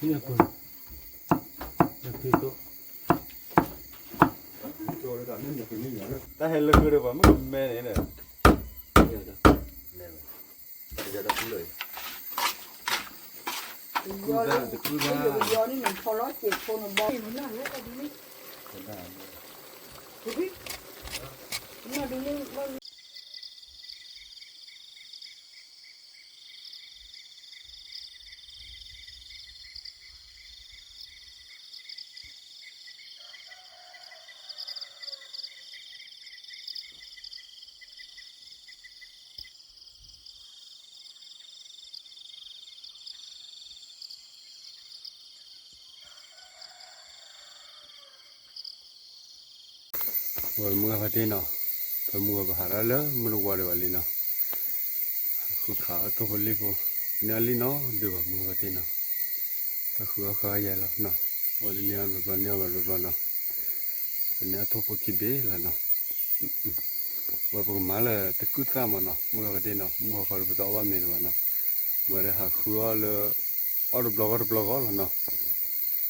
ညၣ်ဖိ, ညၣ်ဖိ, တၢ်ဟဲလၢဃုာ်ဒီးပှၤမုၣ်ကမဲန့ၣ်, တကူၣ်တၢ်, တကူၣ်တၢ်, ဝဲမုၢ်ဂၤဖါတ့ၢ်နီၤ, ပမုၢ်ဂၤပဟးထီၣ်လၢမုၢ်တဝါဒံးဘၣ်လံနီၤ, ဃုခးအီၣ်ထိၣ်ဖိလံၣ်ဖိ, န့ၢ်အီၣ်လံနီၤ ဒုးဘၣ်မုၢ်ဂၤဖါတ့ၢ်နီၤ, တၢ်ဃုအီၣ်ဃုအီၣ်ယဲလီၤနီၤ, အဝဲန့ၢ်အီၣ်ဘျီဘျီ န့ၢ်အီၣ်ဘျီဘျီနီၤ, ပန့ၢ်အီၣ်ထိၣ်ဖိခံဘ့ၣ်လီၤနီၤ, ဝဲပကမၤလၢတကူၣ်သၣ်မးနီၤ မုၢ်ဂၤဖါတ့ၢ်နီၤ, မုၢ်ဂၤဃီဒီးပတအီၣ်ဘၣ်မ့ၤတဘၣ်နီၤ, ဝဲဒၣ်ဟးဃုအီၣ်လၢ အီၣ်တဘျီဂီၢ်တဘျီဂီၢ်လီၤနီၤ,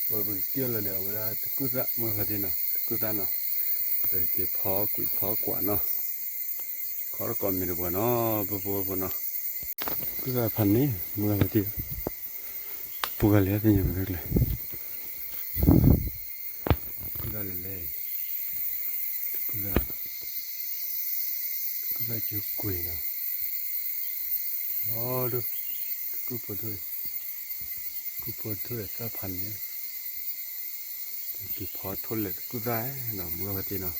ဝဲပကတံၢ်အီၣ်လၢဒီး အဝဲဒၣ်တကူၣ်သၣ် မုၢ်ဂၤဖါတ့ၢ်နီၤ တကူၣ်သၣ်နီၤ, ပက့ၤဖီကွံာ်ဖီကွၢ်နီၤ, ခီတကိးမ့ၤတပှၤနီၤ ပဖိဝဲဖိနီၤ, တကူၣ်သၣ်ဖးန့ၣ် မုၢ်ဂၤဖါတ့ၢ်, ပူၤဂၤလဲၣ်သ့ၣ်ညါဝဲကျဲ တကူၣ်သၣ်လဲၤလဲၤ, တကူၣ်သၣ်, တကူၣ်သၣ်ကၠိကွ့ၤနီၤ, အီၤဒိၣ်, တကူၣ်ဖိထိၣ်, တကူၣ်ဖိထိၣ်သၣ်ဖးန့ၣ်, က့ၤဖီထိၣ်လဲၤတကူၣ်သၣ်နီၤ မုၢ်ဂၤဖါတ့ၢ်နီၤ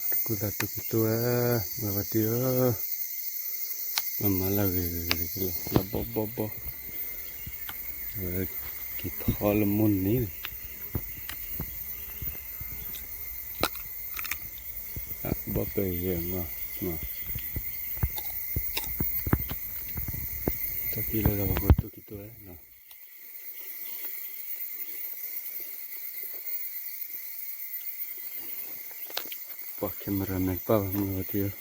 တကူၣ်သၣ်တိၢ်ကတိၢ်ဝဲ, မုၢ်ဂၤဖါတ့ၢ်ဧၢ, မၤမၤလၢဂ့ၤဂ့ၤဂ့ၤလီၤ လၢဘီဘီဘီ, ဝဲက့ၤဖီလၢမိၢ်န့ၣ်, ဘီပဲဂ့ၤမး, တၢ်ပံလၢဂၤဘၣ်ဃိတိၢ်ကတိၢ်ဝဲနီၤ ပှၤ cameraman ပာ်ဝဲမုၢ်ဂၤဖါတ့ၢ်,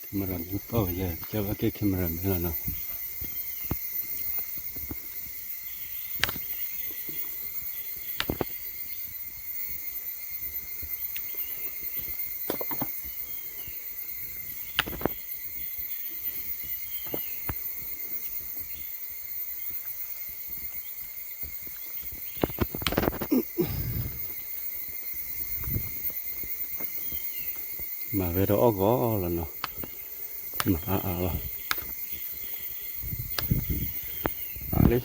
cameraman ပာ်ဝဲယဲ ကဲဘၣ်က့ၤ cameraman လီၤနီၤ. မၤဝဲဒီးအီၣ်ဂီၤလီၤနီၤ, မၤအါအါလီၤ, အါလံ,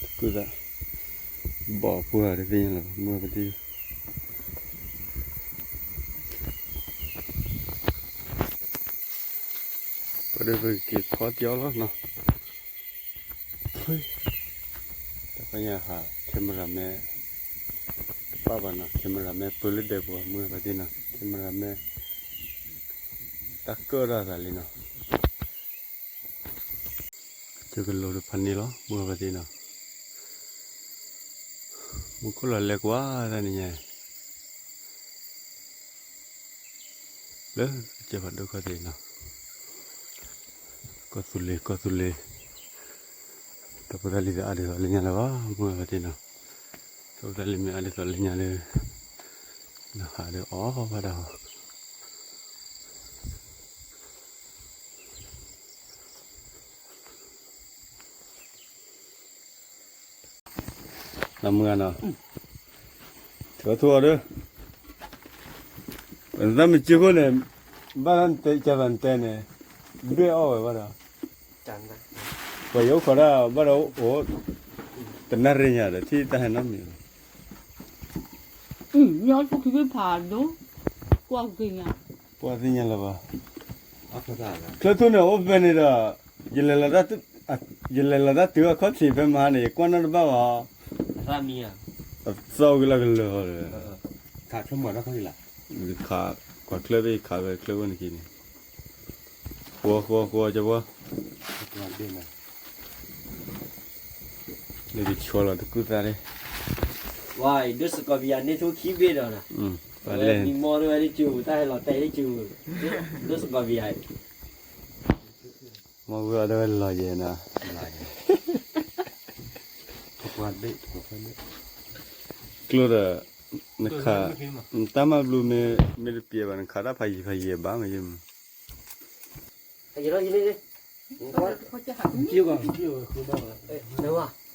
တကူၣ်သၣ်, ဘီၣ်ပှၢ်တသ့ၣ်ညါလီၤ မုၢ်ဂၤဖါတ့ၢ် ပဒီးပက့ၤဖီတံၢ်အီၤလီၤနီၤ. တၢ်ပညၣ်ဟး cameraman တပာ်ဘၣ်နီၤ, cameraman ပၢလၢဒဲးပူၤ မုၢ်ဂၤဖါတ့ၢ်နီၤ, cameraman တၢ်ကၢၣ်ဒၣ်သးလံနီၤ. ကစၢၢ်ကလိၤတဖးန့ၣ်လီၤ မုၢ်ဂၤဖါတ့ၢ်နီၤ. မူခိၣ်လီၤလဲၤကွၢ်တၢ်နံၤညါ လၢကစၢၢ်ဖးဒိၣ်ခီၣ်ထံးနီၤ, ကီၢ်သူလ့ၤ ကီၢ်သူလ့ၤ, တၢ်ဖိတၢ်လံၤတအါဒ်သိးလၢညါလၢၤဘၣ် မုၢ်ဂၤဖါတ့ၢ်နီၤ, တၢ်ဖိတၢ်လံၤမ့ၢ်အါဒ်သိးလၢညါလၢ နဟးဒီးအီၣ်ဘၣ်တၢ်ဟီ နမုၢ်ဂၤနီၤ, ထုးထူအီၤဒီး, နတၢ်မ့ၢ်စုခိၣ်န့ၣ်, ဘၣ်တၢ်နတဲကၢ်သးနတဲန့ၣ်, ဘ့ၣ်အီၣ်ဝဲဘၣ်ဒီး, ပှၤယအိၣ်ခိးဒၣ်ဘၣ်ဒီးအိၣ်, တနၣ်ရံၣ်ညါဒီးထံၣ်တၢ်ဟဲနီတမံၤလီၤ. ညီထူခံဘ့ၣ်ဖးဒိၣ်, ကွၢ်သ့ၣ်ညါ, ကွၢ်သ့ၣ်ညါလၢၤဘၣ်. ချၢထူန့ၣ်အိၣ်ဖဲန့ၣ်ဒီး, ယလဲၤလီၤတၢ်တုၤအခီၣ်ထံးဖဲမဟါန့ၣ် ယကွၢ်နီၣ်တဘၣ်ဘၣ်. အသီၣ်ဝံၤလၢကလၢာ်လီၤ. ခးကွၢ်ချၢဘ့ၣ်ခးဝဲချၢဝဲန့ၣ်က့ၤန့ၣ်, ဃီဃီဃီကဝီၤ, လၢကဆီလီၤတကူၣ်သၣ်လံ. ဝါ ဒိၣ်စကီးဘံယၤန့ၢ်ထူခံဘ့ၣ်ဒီး, ပလဲၤမံမီၢ်တဝဲဒ်စူၤ တၢ်ဟဲလီၤတဲာ်ဒ်စူၤ, ဒိၣ်စကီးဘံယၤအံၤ မ့ၢ်ဝဲအီၤဒၣ်ဝဲလီၤယဲၢ်နၤ, ကျိဒီး နခး, နတၢ်မၤဘျုးမ့ၢ်တပျဲဘၣ် နခးတၢ်ဖးယံၤဖးယံၤဘၣ်မ့ၢ်ယမုၢ်,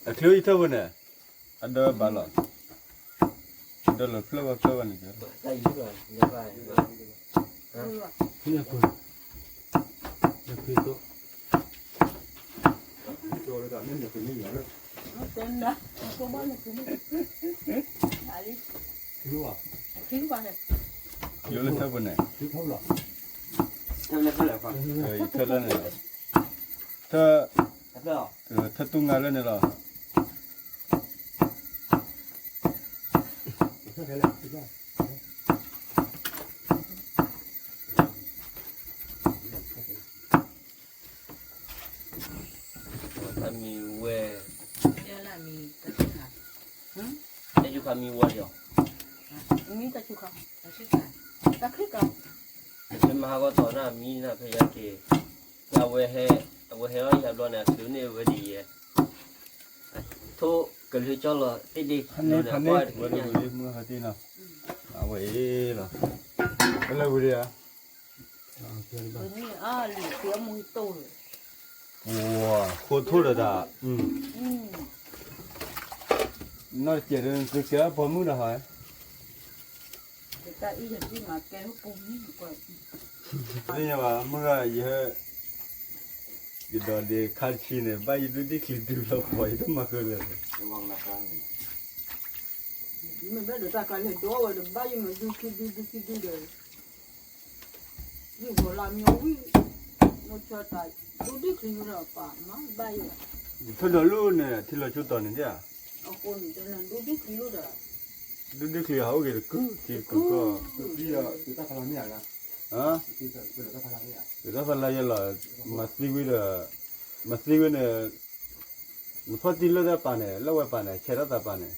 အချ့ယထီၣ်ဖိန့ၣ်, အဒၢဘၣ်လီၤ, အဒၢလီၤဖျၢၣ်ဝဲဖျၢၣ်ဝဲန့ၣ်, ယိလၢထၢၣ်ပူၤန့ၣ်, ယထၢၣ်လၢန့ၣ်လီၤ, ထၢၣ်, ထၢၣ်တူၢ်ငါလၢန့ၣ်လီၤ. တၢ်မံၤဝဲ, တၢ်ယူၤခါမံၤဝဲလီၤ, တချုးမၤဟးဂီၤတီၤန့ၣ် မံနၤဖဲယၤက့ၤ, အဝဲဟဲ, အဝဲဟဲအီၣ်ယၤဘျီန့ၣ် အချုးန့ၢ်ဝဲဒ်ယဲ, ထိၣ်ကလုၢ်ကၠီလီၤသ့ၣ်ဒ့, ဝဲလၢဝံၤဒံးဧါ, ဝၤ, ဃိထိၣ်ဒီးတၢ်, နီၢ်တစဲးဒီး သုကဲအီၣ်ပိာ်မုၣ်ဒီးဟီ, သ့ၣ်ညါဘၣ် မုၢ်ဂၤယဟဲ, ယဒီးဒ့ခါတဆံန့ၣ် ဘၣ်ယဒုးဒံၣ်ချံဒုးလီၤပှီၤ ယတမၤဃုာ်လၢၤ, မ့ၢ်ဘၣ်ဒီးတၢ်ကလဲၤဒိးဝဲဒီး ဘၣ်ယမၤဒုးခံဒုဒုခံဒုဒီး ယဂီၤလၢမ့ၢ်ဝံၤ, မိၢ်ဆၢတၢ်, ဒုးဒံၣ်ချံဒီးပှၤမၤဘၣ်ယဲ, ယထၢၣ်ဒီးလူၢ်န့ၣ် ထံလီၤကၠိတီၤန့ၣ်ဒ်ဧါ, အဃိန့ၣ် ဒုးဒံၣ်ချံလီၤဒီး, ဒုးဒံၣ်ချံဟးအိၣ်က့ၤတကုၢ် ထံတကုၢ်ကီၢ်, တၢ်ဖးလၢယဲလီၤ, မၤသံဝံၤဒီး, မၤသံဝံၤန့ၣ်, နဖီၣ်တံၢ်လၢတၢ်ပာ်န့ၣ် လၢဝဲပာ်န့ၣ် ဆဲးထီၣ်သးပာ်န့ၣ်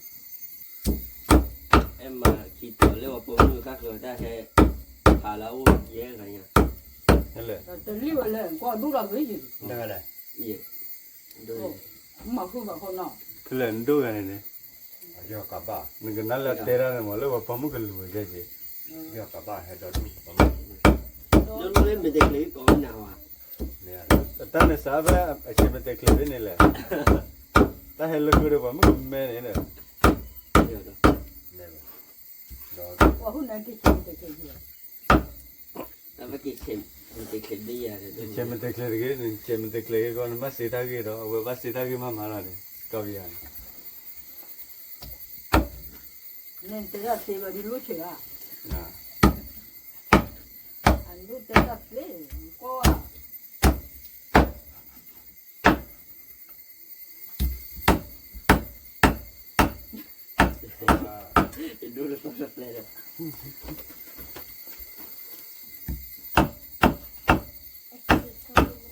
အဲၣ်မၤခံတီၤလၢပှၤပိာ်မုၣ်တခါဃၢၤတၢ်ဟဲ, ဖးလၢအအိၣ်ယဲၢ်ဂၤညါ, တလံၢ်ဝဲလဲၣ် ကွၢ်ဒိၣ်ဒီးမ့ၢ်ယံၤ, မၤဃုာ်ဘၣ်ဃီနီၤ, ဖဲလဲၣ်နဒိၣ်ဂၤန့ၣ်န့ၣ်, နကနၣ်လၢတဲတၢ်န့ၣ်မး လၢပှၤပိာ်မုၣ်ကလူၤဝဲကဲက့ၤ, မ့ၢ်တကျ့ၤကိးနၤဝဲ, တၢ်န့ၣ်စးဖဲအဆဲးမ့ၢ်တကျ့ၤဖဲန့ၣ်လဲၣ်, တၢ်ဟဲလၢဃုာ်ဒီးပှၤမုၣ်ကမဲန့ၣ်, ဆဲးမ့ၢ်တကျ့ၤတဂ့ၤ, ဆဲးမ့ၢ်တကျ့ၤတဂ့ၤကီး နဘၣ်စံးတၢ်ဂ့ၢ်ဒီး အဝဲဘၣ်စံးတၢ်ဂ့ၢ်မးမးလီၤန့ၣ် ကီၢ်ပယၤန့ၣ် နတဲဒၣ်သ့ဘၣ်ဒ်လိၣ်ဆဲးဧါ, အဒိၣ်တဲဒၣ်သ့, ကွၢ်ဝဲ, ယဒိၣ်လၢပျၢၤပျဲၢ်ဒီး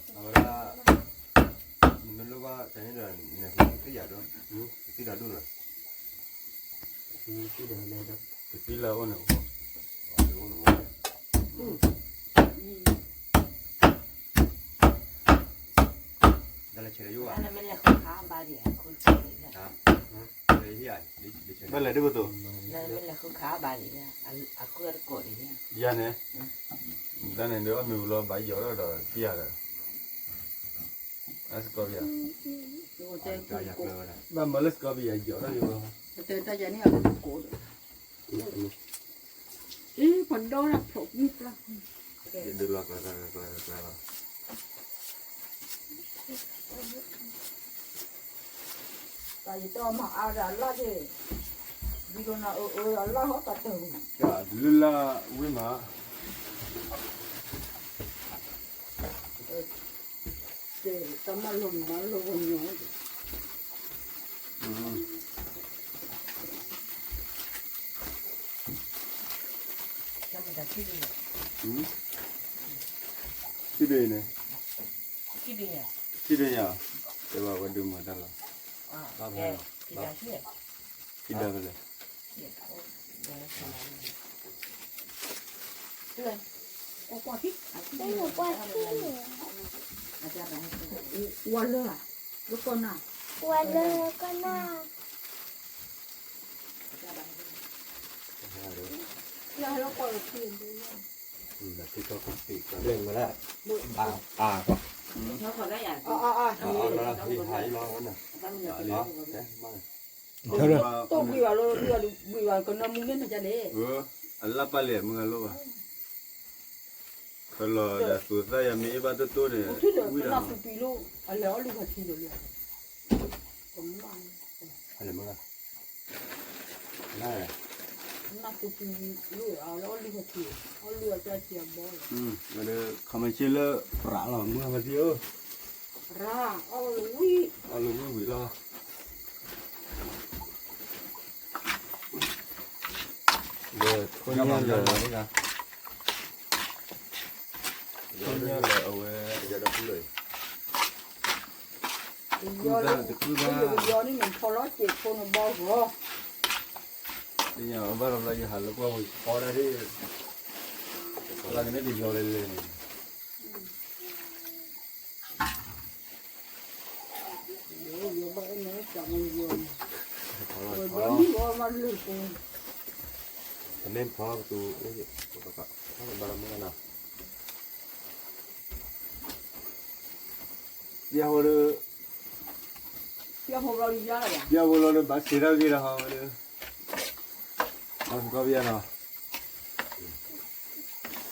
အဝဲဒၣ်, နမ့ၢ်လိၣ်ဘၣ်တၢ်န့ၣ်ဒီး နဟူသံယၤဒီး, သံဒီးဒိၣ်လီၤ, သံလၢအိၣ်န့ၣ်, တၢ်လၢဆဲးလၢယိၣ်ဘၣ်, ဘၣ်လဲၤဒ်သိး, ယၤန့ၣ်, တၢ်န့ၣ်ဒီးအမ့ၢ်ဝံၤလီၤဘၣ်ယီၤထီၣ်ဒီးသံယၤဒီး, အစကီးပယၤ, ဘၣ်မၤလၢစကီးပယၤယီၤထီၣ်ယိၤလီၤ, တၢ်န့ၣ်အကကိးဒီး, ပှၤဒီတၢ်ဖျိးမုၢ်ပျၢ်, ယဒုးလီၤကျါကျါကျါကျါလီၤ တၢ်ယတီမၤအါဒၣ်လၢ်က့ၤ, ဒ်သိးနအၢအၢဒၣ်လၢ်ဟီတၢ်တၢ်ဂ့ၤ, တၢ်ဒုးလၢ်လၢ်ဝံၤမး, တၢ်မၤလိမၤလိဝဲညီ, ထံဒုးအံၤန့ၣ်, ထံဒုးယၤ, တဲဘၣ်ဝဲဒုးမၤတၢ်လီၤ, ထံဒၢဖဲလဲၣ်, ကွၢ်ထံ, ကွၢ်ထံန့ၣ် ဝါလၢ, လၢကီၢ်နၢ်, ဝါလၢကီၢ်နၢ်, တိၢ်ဘှံးဘၣ်လီၤ, ဘှံးဘၣ်ကနီၢ်မူမ့ၢ်မတၤလဲၣ်, အလၢပၢ်လဲၣ်မုၢ်ဂၤလိၣ်ဘၣ်, ခလီၤဒီးသူသၣ်ယၤမ့ၢ်အ့ၣ်ဘၣ်တိၢ်တိၢ်န့ၣ်, ဝံၤဒီးနၢ်သူပံၤလိၣ်, အလဲၤအီၣ်လုၢ်ခီၣ်ထံးလိၤလံ, ကမၣ်, နၢ်သူပံၤလိၣ် အီၣ်လုၢ်ခီၣ်ထံး, အီၣ်လုၢ်အီၣ်ကၢ်ထံးအဘီ, ခီမ့ၢ်ဆ့လၢပြးလီၤ မုၢ်ဂၤဖါတံၢ်ဧၢ, ရၢ်အီၣ်ဝံၤ, အီၣ်လုၢ်ဝံၤဝံၤလီၤ, ဒီးခိၣ်ညၣ်လၢ ခိၣ်ညၣ်လၢအဝဲ, တကုၢ်ဘၣ်, တကုၢ်ဘၣ်, ယီၤန့ၣ်နဖီလီၤစဲးဖိနဘီဂီၤ, ယဘၣ်လီၤယဟးလၢပှၢ်ဝံၤဃီဒၣ်ဒ်, လၢကန့ၣ်တယီၤလဲၣ်လဲၣ်န့ၣ် မ့ၢ်ဖီကတူ, ဘၣ်မုၢ်ဂၤနီၤ, ပျၢ်ဖိဒီး, ပျၢ်ဖိလီၤဒီးဘၣ်စံးထီၣ်ဂ့ၤဒီးဟီဝဲဒီး, ဘၣ်စံးကီးပျၢ်နီၤ,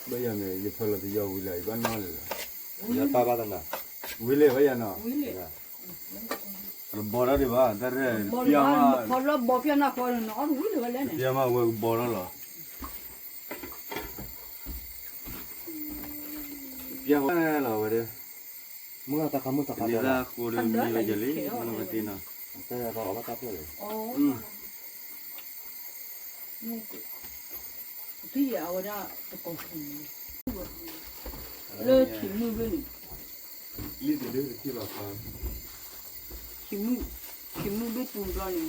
ဘၣ်ယၤန့ၣ် ယဖၢလီၤတယီၤဝံၤလၢ ယဘၣ်နီၣ်လၢၤလီၤ, ယပၢ်ဘၣ်သနာ်, ဝံၤလၢဘၣ်ယၤနီၤ, တဘီထီၣ်ဒံးဘၣ်, တၢ်ရဲၣ်, ပျၢ်မး, ပျၢ်မးဝဲကဘီထီၣ်လီၤ, ပျၢ်ဖိလီၤဝဲဒီး, မုၢ်ဂၤတၢ်ခါမုၢ်တၢ်ခါ, တၢ်ခါမုၢ်တၢ်ခါ, တၢ်အီၣ်ဘၣ်တၢ်ဖျၢၣ်လီၤ, ထံၣ်အဝဲဒၣ်တကိးဆူၣ်န့ၣ်, လၢဆံးမုၢ်ဘ့ၣ်န့ၣ်, ဆံးမုၢ်ဘ့ၣ်တူၤဘျီန့ၣ်,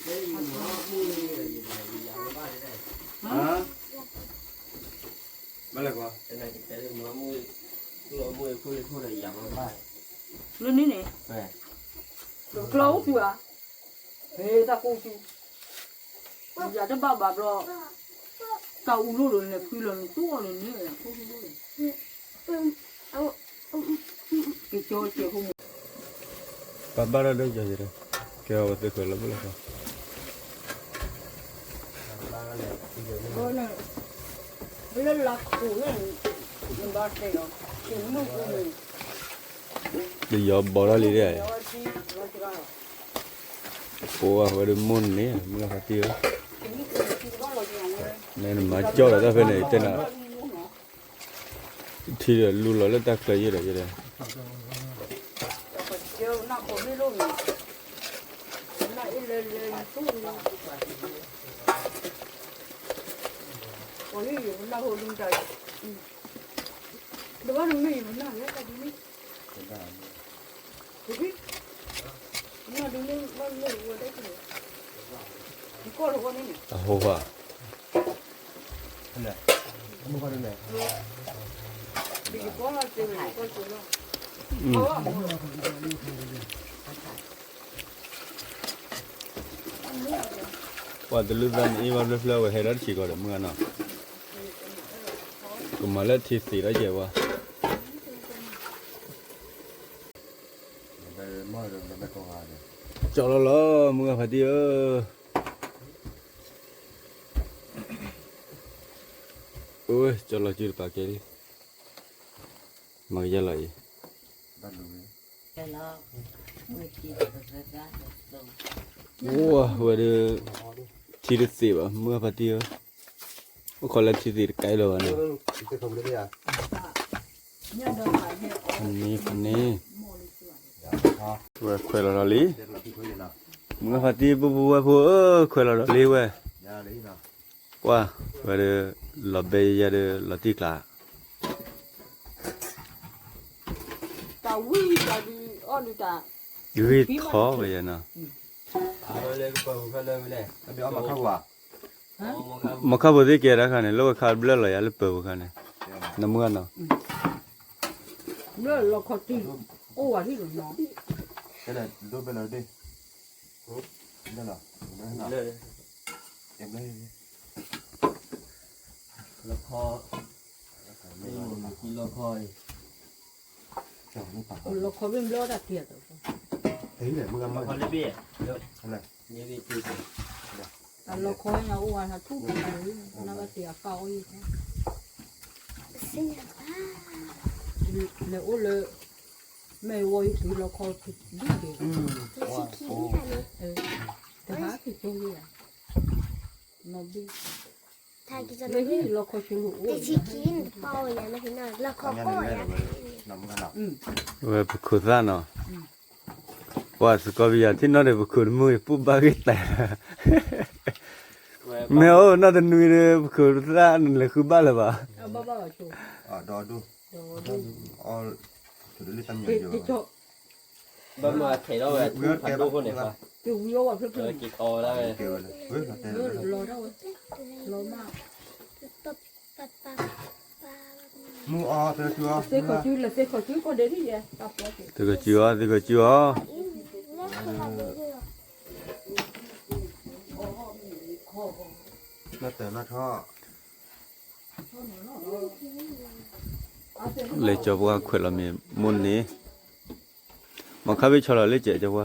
ဘၣ်လဲၣ်ကွၢ်, လၢန့ၣ်န့ၣ်, ကျီအိၣ်သူဧါ, ဟဲတၢ်ကိၢ်သူ ယၤတဘၣ်ဘၣ်ဘျီ, တၢ်အူလိၣ်လီၤလဲၤဖှံလီၤန့ၣ် တိၢ်အီၤန့ၣ်န့ၣ်, က့ၤကၠီကဲးဖိမုၣ်, ပှၤဘၣ်တၢ်ဒိၣ်ကၠီယဲၢ်, ကဲအီၤဝဲသ့ၣ်ခွဲးလီၤဘၣ်လီၤ, လၢလၢခိၣ်န့ၣ်, နဘၣ်တဲအီၤ, ဆံးမုၢ်ပူၤန့ၣ် တယီၤဘီထီၣ်လံဒဲး, ကိးဝဲဒၣ်မိၢ်န့ၣ် မုၢ်ဂၤဖါတံၢ်ဧၢ, နမၤကၠီဒီးတၢ်ဖဲန့ၣ် တဲနၤ, ထံဒီးလူလီၤလၢတၢ်ချၢယဲၢ်ဒီးယဲၢ်ဒီး, အဟိဟါ, ပှၤတလူသးန့ၣ်အ့ၣ်ဘၣ်ဖျၢၣ်ဖျၢၣ်ဝဲဟဲဒီးတစံးကီးဒီးမုၢ်ဂၤနီၤ, ကမၤလၢထံသ့းထီၣ်ယဲၢ်ဝဲ, ကၠီလီၤလီၤ မုၢ်ဂၤဖါတံၢ်ဧၢ, အၢ ကၠီလီၤစုတပာ်ကဲလံ, မၤကယဲၢ်လီၤအံၤ, အိၣ်ဝဲဒီး ထံတသ့းဘၣ် မုၢ်ဂၤဖါတံၢ်ဧၢ, အိၣ်ခိးလၢထံသ့းတကဲလၢၤဘၣ်န့ၣ်, ဖန့ၣ်ဖန့ၣ်, ဝဲခွဲးလီၤဒီးလံ, မုၢ်ဂၤဖါတံၢ် ပုၢ်ဖိဝဲၢ်ဖိဧၢ, ခွဲးလီၤဒီးလံဝဲ, ကွၢ်, ဝဲဒီး လီၤဘဲယဲယဲဒီးလီၤတံၢ်ကျါ, ဂ့ၤထီၣ်ဝဲယဲနီၤ, မီၤခါဖိသ့ၣ်ကဲတၢ်ခါန့ၣ် လၢဝဲခါဘျၢၣ်လီၤယၤလၢပၢၤဖိခါန့ၣ်, နမုၢ်ဂၤနီၤ, လၢလီခီတံၢ် အိၣ်ဝဲဟံၣ်လီၤနီၤ, ဒိဘဲလီၤဒ့, လၢလီၤ, လီခီ, လီခီအံၤ, လီခီဘ့ၣ်ဘျီတၢ်တံၢ်အသိး, လီခီညါအိၣ်ဝဲဟးထူၣ်ပှၤလံ, နဘၣ်တံၢ်အကၢ်အိၣ်ယံၤ, လဲၤအိၣ်လၢ မ့ၢ်ဝီယကံလီခီဒ်ဒ့, တဟးက့ၤကၠိယဲၢ်, နီၢ်ဘ့ၣ်, လၢဟံၣ်လီခီကၠိလိၤအိၣ်, ဝဲပခိးသၣ်နီၤ, ပှၤစကီပယၤထံၣ်နီၣ်ဒီးပခိးတမုၢ်ပူၣ်ဘၣ်ဂ့ၢ်တဲာ်, မ့ၢ်အိၣ်နီၢ်တနွံဒီး ပခိးသၣ်နလဲၤဃုဘၣ်လၢၤဘၣ်, ဘၣ်မၤထဲးထီၣ်ဝဲထူဖးဒိၣ်ဃိန့ၣ်, မုၢ်အီၣ်သ့ၣ်ကီၢ်, သ့ၣ်ကီၢ်စုအီၤ, သ့ၣ်ကီၢ်စုအီၤ, လၢတၢ်လၢထီၣ် လဲၤကၠီၤပှၤခွဲးလီၤမ့ၢ်မိၢ်န့ၣ်, မ့ၢ်ခါဘ့ၣ်ဆီလီၤလၢကၠီၤပှၤ,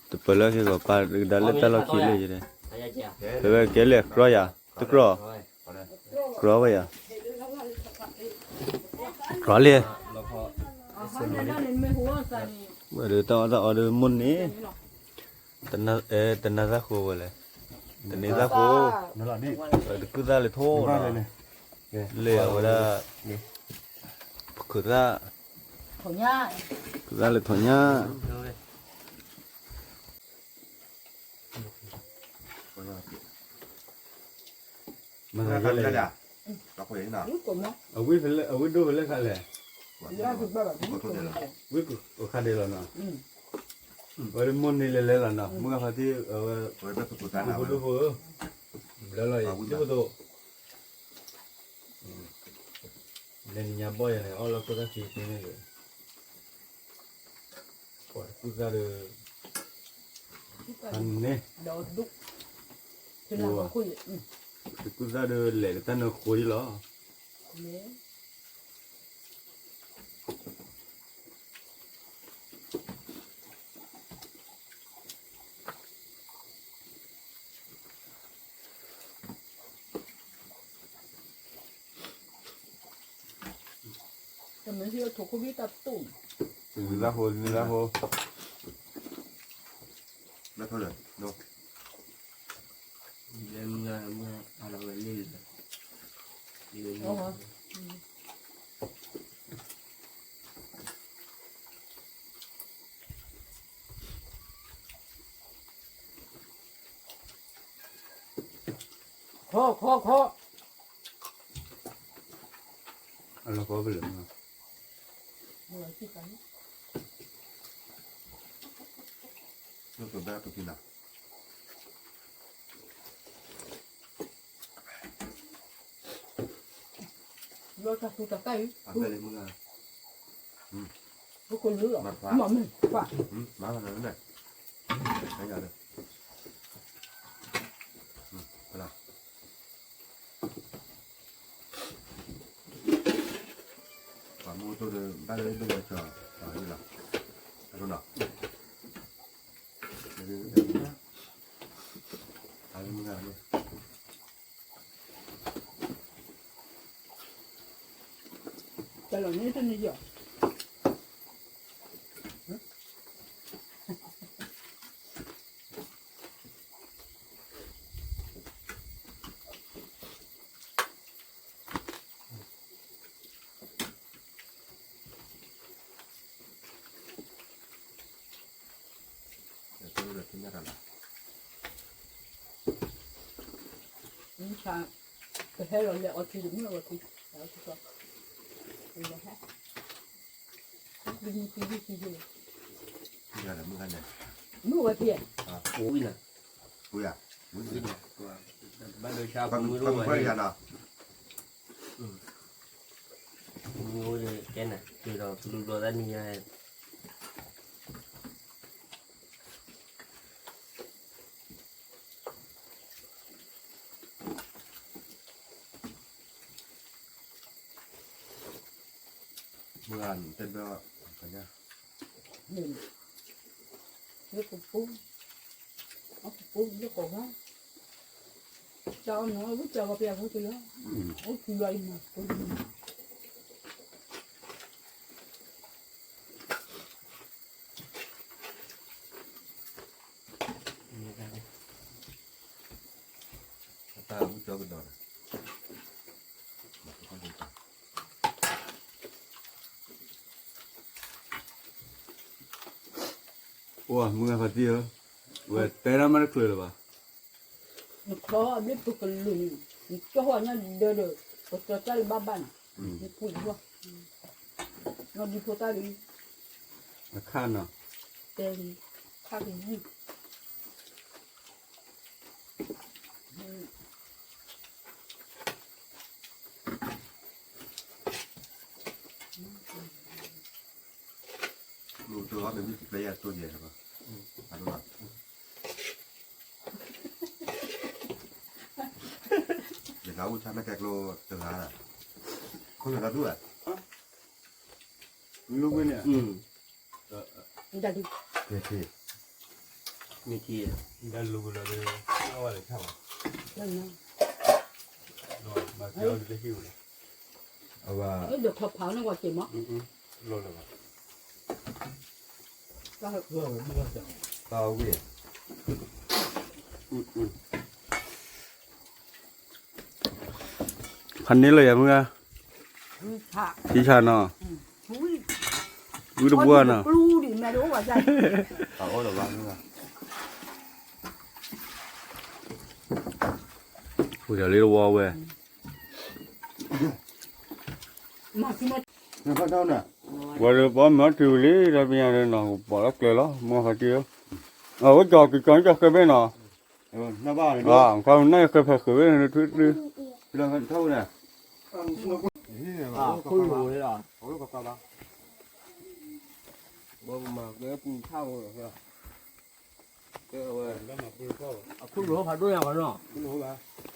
တပၢၢ်လၢက့ၤကီးပၢ်ကဒါလၢတၢ်လီၢ်ခံလၢယဲၢ်, ဖဲဝဲကဲလၢကြၢးယၤ, တကြၢး, ကြၢးဝဲယၤ, ကြၢးလံ, ဝဲဒီးတၢ်အီၣ်တၢ်အီဒီးမိၢ်န့ၣ်, တနၢ်သၣ်ဃိဝဲလဲၣ်, တန့ၢ်သၣ်ဃိ, တကုၢ်သၣ်လၢထိၣ်နီၤ, လဲၤအဝဲဒၣ်, ပခုးသၣ်, ပခုးသၣ်လၢထိၣ်ညၣ် မ့ၢ်လဲၣ်, အဝဲဒိၣ်ဖဲလဲၣ်ခါလဲၣ်, ဝံၣ်အိၣ်ခါဒဲးလီၤနီၤ, ဝဲဒၣ်မိၢ်န့ၢ်လဲၤလဲၤလီၤနီၤ, မုၢ်ဂၤဖါတံၢ်အဝဲ, ဒိၣ်ဖိဒိၣ်ဖိဧၢ, ဘျၢလီၤအံၤ ဒိၣ်ဖိဒိၣ်, လဲၤနံၤညါဘီၣ်ယၤန့ၣ် အီၣ်လၢခိၣ်သၣ်ခံသ့န့ၣ်ဒီး, ပှၤတကုၢ်သၣ်ဒီး, န့ၣ်, တကုၢ်သၣ်ဒီးလဲၤလၢတၢ်နၢဃိလီၤ. တမ့ၢ်ဟံၣ်ထိၣ်ခိၣ်ဘံၣ်တၢ်တိၢ်န့ၣ်, တမ့ၢ်လၢဟိ, တမ့ၢ်လၢဟိ, လၢဖိလၢ, ခီခီခီ, အလီၢ်ကီၢ်ပလၢၤမး, လၢပဘၣ်ပက့ၤလီၤ. လီၤတၢ်သူတၢ်ကါအံၤ, ပကလုာ်လီၤ, မ့ၢ်ပၢ်, မ့ၢ်ပၢ်, ပှၤမူတိၢ်ဒီး ဘၣ်လၢဒိၣ်ဝဲကၠီၤ, လီၤ, တၢ်လီၤန့ၣ်တန့ၢ်ယီၤ, ပဟဲလီၤလဲၤအီထံတမ့ၢ်အီထံ, မ့ၢ်ဝဲသ့ၣ်, ဘၣ်ဒိဆါပမုၢ်ဒိၣ်ဝဲန့ၣ်, မ့ၢ်အိၣ်ဒီးကဲနၤ က့ၤဒီးကလူဘျီတၢ်နံၤညါ မုၢ်ဂၤတဲဘျီ လၢကပူၤ အကပူၤလၢကဝါ တၢ်အီၣ်မ့ၢ်အီၣ်ဝံၣ်တၢ်ဂီၤပျဲဖိတလီၤ အိၣ်ထူလီၤအံၤမး အတၢ်ဝံၣ်တၢ်ကဒီး အိၣ်မုၢ်ဂၤဖါတံၢ်ဧၢ, ဝဲတဲဒၣ်မးတချုးလၢၤဘၣ်. နချီအဘျ့ပကလုာ်န့ၣ် နကၠီၣ်ဝဲညါဒၢဒီး ပကၠီၣ်တၢ်လၢဘၣ်ဘၣ်န့ၣ် နပူၤဘၣ် နီၢ်ဒံဖိတၢ်လံ အခါနီၤ တဲလံ ခါကယုၢ် လူတိၢ်အီၣ်မ့ၢ်မ့ၢ်တကျဲယၤတိၢ်ယဲၢ်လၢၤဘၣ် အဒိလီၤ ယကအိၣ်ဆၣ်မဲာ်ကဲကျိ တဂၤလၢ ခိၣ်နၢ်တၢ်ဒူၣ်ဧါ လူဝဲန့ၣ် မ့ၢ်ထံ မ့ၢ်ထံ ဒၣ်လူဝဲလီၤလၢ အဝဲလၢထၣ်ဘၣ် ဘၣ်ကဲအီၤလၢဟံၣ်ဝဲလီၤ အဝဲ လၢဒိးထီၣ်ဖးန့ၣ်ဝဲက့ၤမး လီၤလၢၤဘၣ် တၢ်ဝံၣ် ဖးန့ၢ်လၢယၤမုၢ်ဂၤ ထံဆးနီၤ ဝံၣ်တဘိနီၤ ပူၤယၤလၢတဝီဝဲ ဝဲဒီးပှၤမၤတုၤလံ ဒီးပညါဒီးနီၤ ပှၤလၢကျဲလီၤ မုၢ်ဖးတံၢ်ဧၢ အဝဲကၠီကကၠီကၠီဃဲဘဲနီၤ ခါနၢ်ဃဲဖဲဃဲဘဲန့ၣ် ထွံၣ်ထွံၣ် ခိၣ်လိၤလီၤ ဘၣ်မၤကဲပူၤထၣ်ဝဲ အခိၣ်လိၤဖးဒိၣ်ညါဘၣ်နီၤ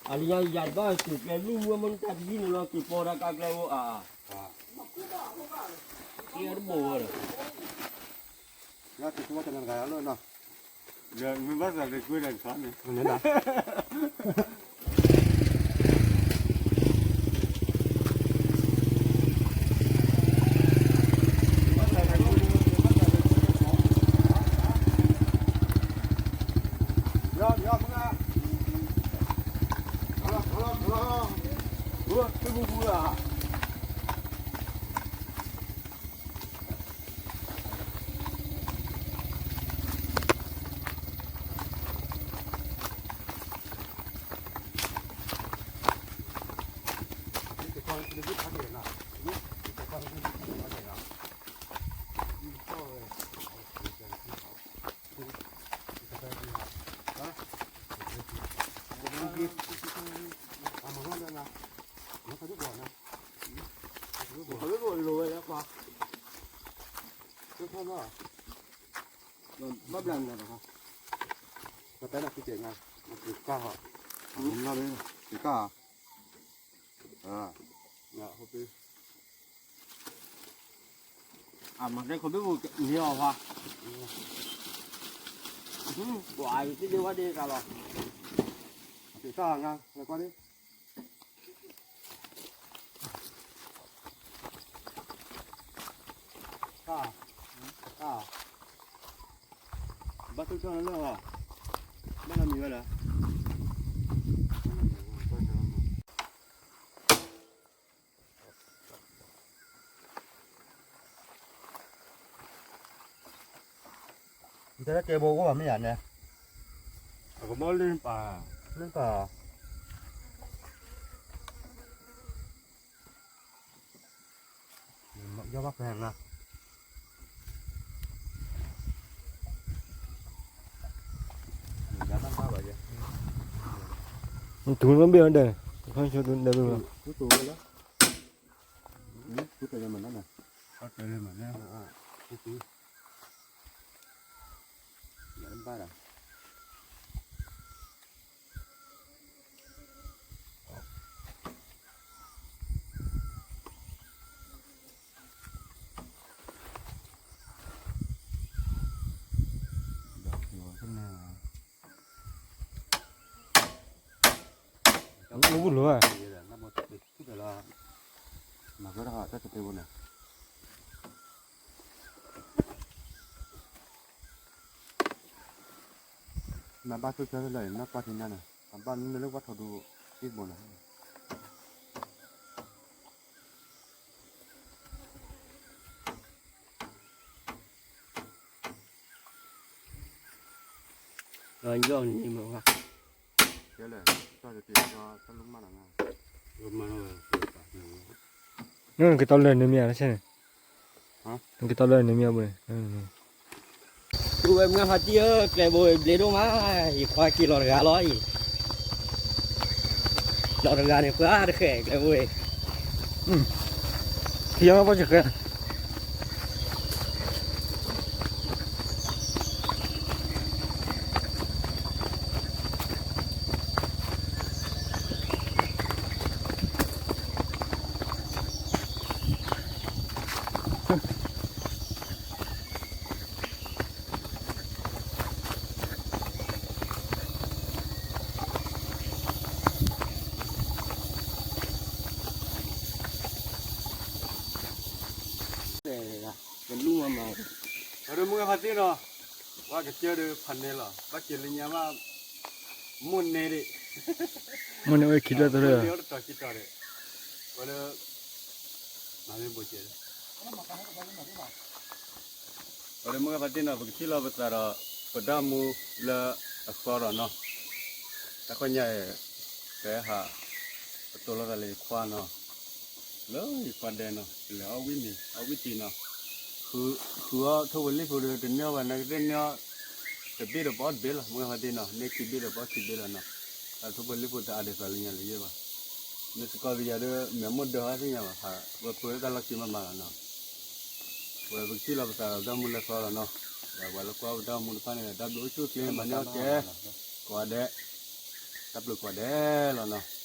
အလံယၤယၤဘၣ်စူၤကျဲလူၢ်ဝဲမ့ၢ်တၢ်တယုၢ်န့ၣ်လီၤ က့ၤပီတၢ်ကါကျဲအိၣ်အါ ကဲတဘိဝဲဒီး လၢက့ၤကဝီတနၤတဂၤလီၤနီၤ မ့ၢ်ဘၣ်သးလၢကွဲးတၢ်တခါန့ၣ် ဘၣ်ဘျါနၤတခါ ကတဲနၤက့ၤက့ၤငါ က့ၤကၢ်ဟီ က့ၤကၢ် အမၤကဲခိၣ်ဘိၣ်မ့ၢ်အီၤဖါ ပှၤအံၤသ့ၣ်ဒ့ဝါဒ့တၢ်လီၤ က့ၤကၢ်ငါ လဲၤကွၢ်ဒ့ ကၢ် ကၢ် ဘၣ်ထုကၢ်လၢလီၤ ဘၣ်လီၤမံၤဝဲလၢ နတဲလၢကဲဘိအိၣ်ဘၣ်မ့ၢ်ယၤန့ၣ် အကဘီလၢပၢ် လၢပၢ် ယီဘၣ်ဖဲနၤ ယဘၣ်ဘၣ်ယဲ တူၢ်မ့ၢ်ဘ့ၣ်အီၤဒဲး ခီဆိတူၢ်ဒဲးဘ့ၣ်မး တူၢ်တူၢ်ဝဲလၢ တဲလၢမနုၤလဲၣ်, တဲလၢမနုၤလဲၣ်, ဘၣ်ဒီး အိၣ်ဘူးလိာ်ဘၣ်, မၤကၢတၢ်တၢ်တဘိန့ၣ်, နဘၣ်ဆိကၢလၢာ် နကွၢ်ထံညါန့ၣ် အဘၣ်နုၤလၢကွၢ်ထီဒူသံတဘိန့ၣ် လီၤယီၣ်န့ၣ်မ့ၢ်ဝဲ, ကဲလဲၣ်, တၢ်တက့ၢ် တၢ်လူမၢ်လီၤ, နက့ၤတီလၢနမ့ၢ်ဧါ, နက့ၤတီလၢနမ့ၢ်ဧါဘိန့ၣ်, ဝဲမုၢ်ဂၢ်ဖါတံၢ်ဧၢ, ကျဲဘိဘျ့ဒိၣ်မး, ယခွါက့ၤလီၤတဂၤလီၤအံၤ, လီၤတဂၤန့ၣ် ပှၤတဃဲၣ်ကျဲဘိအံၤ, ထံၣ်အီၤဘၣ်စဃဲ ပလူမၤမၤ, အဒီးမုၢ်ဂၢ်ဖါတံၢ်နီၤ, ပှၤကစၢၢ်ဒီးဖးနဲလီၤ ဘၣ်က့ၤလၢညါဘၣ်, မိၢ်နဲဒံး, မိၢ်နဲအိၣ်ခံလၢသရၢ, တတီၤခံတီၤဒံး, ဝဲလၢ မၤမ့ၢ်ဘိးကဲးလၢ ပဒီးမုၢ်ဂၢ်ဖါတံၢ်နီၤ ပကထံၣ်လီၤပသးဒီး ပဒီမါလၢအသီဒီးနီၤ, တၢ်ခီညါအံၤ ပဟး ပတိၢ်လိာ်သးလၢယခွါနီၤ, လၢယခွါဒဲနီၤ ပလဲၤအီၣ်ဝံၣ်မ့ၤ အီၣ်ဝံၣ်တံၤနီၤ, ဃုအီၣ်ထိၣ်ဖိလံၣ်ဖိဒီး တန့ၢ်အီၣ်ဘၣ်နကသ့ၣ်န့ၢ်အီၣ် တဘ့ၣ်ဒီးပအီၣ်တဘ့ၣ်လီၤ မုၢ်ဂၢ်ဖါတံၢ်နီၤ, န့ၢ်ခံဘ့ၣ်ဒီးပအီၣ်ခံဘ့ၣ်လီၤနီၤ, တၢ်ထိၣ်ဖိလံၣ်ဖိတအါဒ်သိးလၢညါလၢယဲၢ်ဘၣ်, မ့ၢ်စ့ၢ်ကီးပယၤဒီး မ့ၢ်မိၢ်ဒၢဟီသ့ၣ်ညါဘၣ် ဟးဝဲပှဲၤလၢတၢ်လီၢ်ခံမးမးလီၤနီၤ, ဝဲပကထံၣ်လီၤပသးဒီးပဒီမါလၢသီလီၤနီၤ, ဒီးပှၤလၢကွၢ်ပဒီမါတဖၣ်န့ၣ် တၢ်ဘျုးအိၣ်ဆူၣ်ချ့ မၤန့ၢ်အီၣ်ကဲ ကိးဂၤဒဲး, တၢ်ဘျုးကိးဂၤဒဲးလီၤနီၤ.